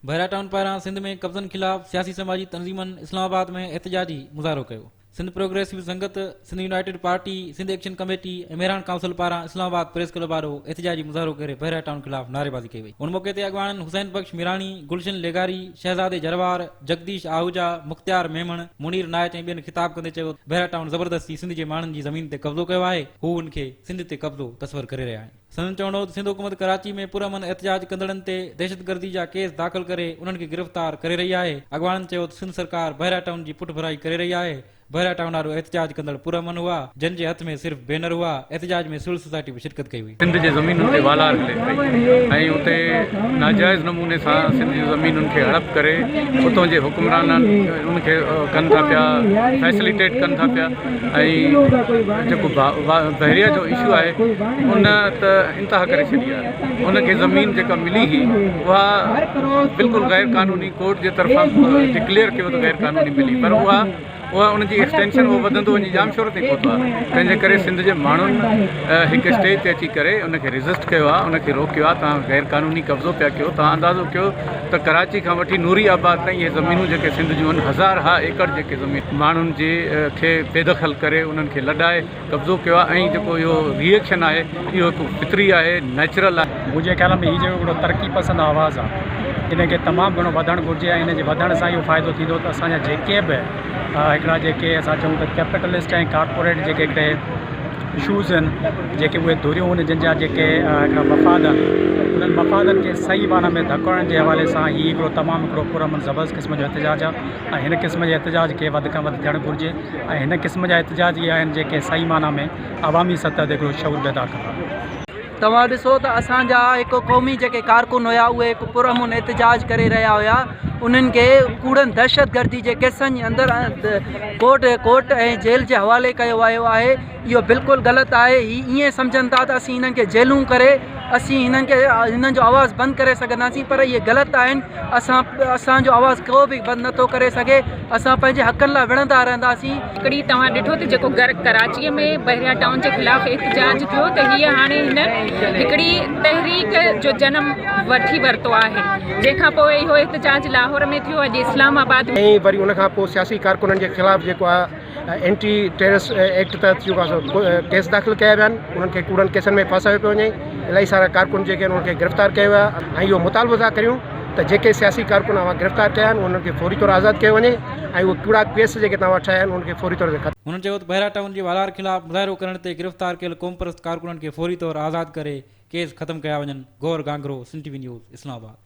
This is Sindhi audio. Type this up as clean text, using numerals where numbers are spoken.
بحريا ٽائون پاران سنڌ ۾ قبضن خلاف سياسي سماجي تنظيمن اسلام آباد ۾ احتجاجي مظاهرو ڪيو. Sindh progressive Sangat, Sindh united party, Sindh action committee ۽ Mehran council پاران اسلام آباد پريس ڪلب آڏو احتجاجي مظاهرو ڪري بحريا ٽائون خلاف نعريبازي ڪئي وئي. ان موقعي تي اڳواڻن حسين بخش ميراڻي، گلشن لغاري، شهزادي جروار، جگديش آهوجا، مختيار ميمڻ، منير نائچ ۽ ٻين خطاب ڪندي چيو ته بحريا ٽائون زبردستي سنڌ جي ماڻهن جي زمين تي قبضو ڪيو آهي، هو ان کي سنڌ تي قبضو تصور ڪري رهيا آهن. سندن چوڻ هو ته سنڌ حڪومت ڪراچي ۾ پرامن احتجاج ڪندڙن تي دهشتگردي جا ڪيس داخل ڪري انهن کي گرفتار ڪري رهي آهي، اڳواڻن چيو ته سنڌ سرڪار بحريا ٽائون جي پٺڀرائي ڪري رهي آهي، بحريا ٽائون آڏو احتجاج ڪندڙ پرامن هئا، جن جي هٿ ۾ صرف بينر هئا، احتجاج ۾ سول سوسائٽي به شرڪت ڪئي هئي. سنڌ جي زمينن تي والار هلي پئي ۽ اتي ناجائز نموني سان سنڌ جي زمينن کي هڙپ ڪري اتان جي حڪمرانن ان کي ڪن ٿا پيا فيسليٽيٽ ڪن ٿا پيا ۽ جيڪو بحريه جو اشو آهي ان ته انتها ڪري ڇڏي آهي ان کي زمين جيڪا ملي هئي اها بلڪل غير قانوني ڪورٽ جي طرفان ڊڪليئر ڪيو ته غير قانوني ملي پر اها اها ان جي ايڪسٽينشن اهو وڌندو وڃي ڄامشورو تائين پهتو آهي تنهن جي ڪري سنڌ جي ماڻهن هڪ اسٽيج تي اچي ڪري ان کي ريزسٽ ڪيو آهي ان کي روڪيو آهي توهان غير قانوني قبضو پيا ڪيو توهان اندازو ڪيو ته ڪراچي کان وٺي نوري آباد تائين اهي زمينون جيڪي سنڌ جون آهن هزار ها ايڪڙ جيڪي زمين ماڻهن جي کي بيدخل ڪري انهن کي لڏائي قبضو ڪيو آهي ۽ جيڪو اهو ري ايڪشن آهي اهو هڪ فطري آهي نيچرل آهي. منهنجي خيال ۾ هي جيڪو هڪڙو ترقي پسند آواز آهي ان کي تمام گهڻو وڌڻ گهرجي ۽ ان جي وڌڻ سان اهو فائدو ٿيندو ته اسان جا جيڪي به هڪڙا جيڪي اسان چئون ته ڪيپيٽلسٽ ۽ ڪارپوريٽ جيڪي هڪڙي اشوز آهن جيڪي اهي ڌريون آهن جن جا جيڪي هڪڙا مفاد آهن انهن مفادن کي صحيح معنيٰ ۾ ڌڪ هڻڻ جي حوالي سان هي هڪڙو تمام هڪڙو پرامن زبردست قسم جو احتجاج آهي ۽ هن قسم جي احتجاج کي وڌ کان وڌ ٿيڻ گهرجي ۽ هن قسم جا احتجاج ئي آهن جيڪي صحيح معنيٰ ۾ عوامي سطح تي هڪڙو شعور پيدا ڪندا. توهان ڏسو ته اسان جا هڪ قومي جيڪي ڪارڪن هيا اهي هڪ پرامن احتجاج ڪري رهيا هيا انهن کي ڪوڙن دهشتگردي جي ڪيسن جي اندر ڪورٽ ڪورٽ ۽ جيل جي حوالي ڪيو ويو آهي اهو بلڪل غلط آهي هي ائين سمجهن ٿا ته اسين هنن کي جيلون ڪري اسين هنن کي هنن جو آواز بند ڪري سگهنداسين پر اهي غلط آهن اسان اسان جو آواز ڪو به بند نٿو ڪري سگهي اسان پنهنجي حقن لاء وڙهندا رهنداسين. هڪڙي توهان ڏٺو ته جيڪو گرڪ ڪراچيء ۾ بحريا ٽائون جي خلاف احتجاج ٿيو ته هيء هاڻي هن هڪڙي تحريڪ جو جنم وٺي ورتو آهي جنهن کان پوء اهو احتجاج لاهور ۾ ٿيو اڄ اسلام آباد ۾. ۽ وري ان کان پوء سياسي ڪارڪنن جي خلاف جيڪو آهي اينٽي ٽيررسٽ ايڪٽ تحت جيڪو آهي سو ڪيس داخل ڪيا ويا آهن انهن کي ڪوڙن ڪيسن ۾ ڦاسايو پيو وڃي الاهي سارا ڪارڪن جيڪي آهن انهن کي گرفتار ڪيو ويو آهي ۽ اهو مطالبو ٿا ڪريون ته جيڪي سياسي ڪارڪن اوهان گرفتار ڪيا آهن انهن کي فوري طور آزاد ڪيو وڃي ۽ اهي ڪوڙا ڪيس جيڪي توهان ٺاهيا آهن انهن کي فوري طور تي ختم هن چيو ته بحريا ٽائون جي والار خلاف مظاهرو ڪرڻ تي گرفتار ڪيل قومپرست ڪارڪنن کي فوري طور آزاد ڪري ڪيس ختم ڪيا وڃن، Gohar Ghanghro, Sindh T V news, Islamabad.